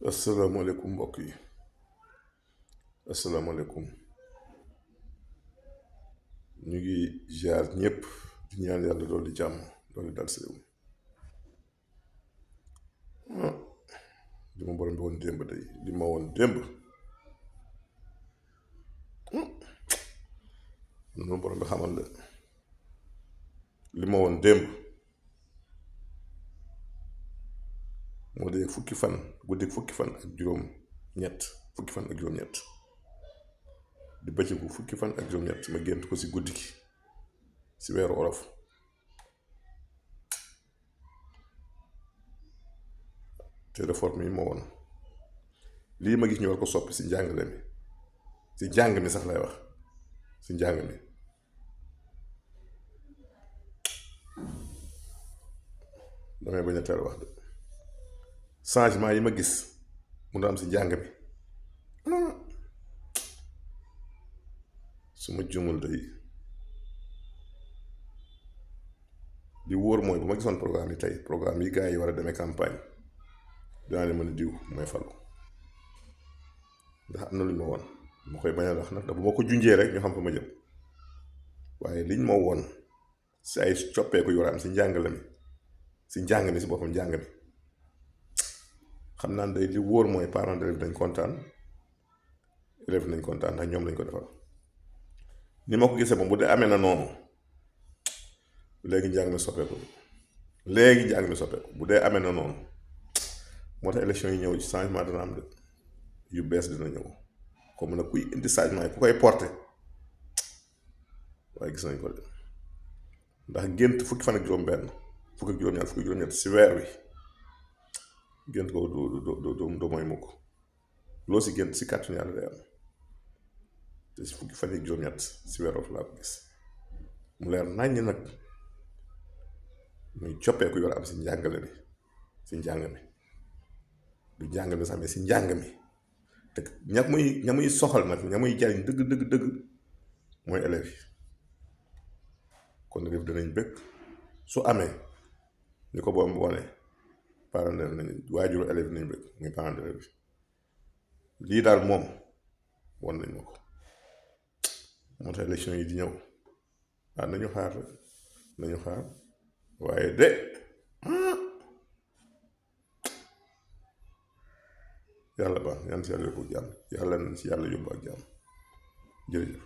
asalaamaaleykum mbokk yi asalaamaaleykum ñu ngi ziar ñëpp di ñaan yàlla dool di jàmm dool di dal si réew li ma borom bi woon démb day li ma woon démb noonu borom bi xamal la li ma woon démb moo dee fukki fan guddi fukki fan ak juróom-ñett fukki fan ak juróom-ñett di bëccëgu fukki fan ak juróom-ñett ma gént ko si guddi gi si weeru olof te réforme yi ma woon lii ma gis ñu war ko soppi si njàngale mi si njàng mi sax lay wax si njàng mi damay bañ a teel wax de changement yi ma gis mu doon am si njàng mi su ma jumul day li wóor mooy bu ma gisoon programme yi tey programme yi gars yi war a demee campagne dinaa ne mën a diw mooy falu ndax am na luñ ma woon ma koy bañ a wax nag ndax bu ma ko junjee rek ñu xam fa ma jëm waaye liñ ma woon si ay coppeeku yu war a am si njàngale mi si njàng mi si boppam njàng mi xam naa ne day li wóor mooy parents d'élèves dañ kontaan élèves nañ kontaan ndax ñoom lañ ko defal ni ma ko gisee moom bu dee amee na noonu léegi njàng mi soppeeku bu dee amee na noonu moo tax élection yi ñëw changement dana am de yu bees dina ñëw comme nag kuy indi changement yi ku koy porté waaye gis nañ ko de ndax gént fukki fan ak juróom-benn fukki ak juróom-ñaar fukki ak juróom-ñett si weer wi gént ko du mooy mukk loo si gént si kàttanu yàlla day am te si fukki fan ak juróom-ñett si weer wi laa ko gis mu leer naññ nag muy coppeeku yor am si njàngale bi si njàng mi du njàng mi sax mais si njàng mi te ña muy soxal nag ña muy jariñ dëgg mooy élèves yi kon def dinañ bëgg su amee ni ko boobu wone parents d'élèves nañ waajuru élèves nañ bëgg muy parents d'élèves lii daal moom won nañ ma ko moo tax élection yi di ñëw nañu xaar waaye de yàlla baax ñaan si yàlla yóbbu ak jàmm yàlla nañ si yàlla yóbbu ak jàmm jërëjëf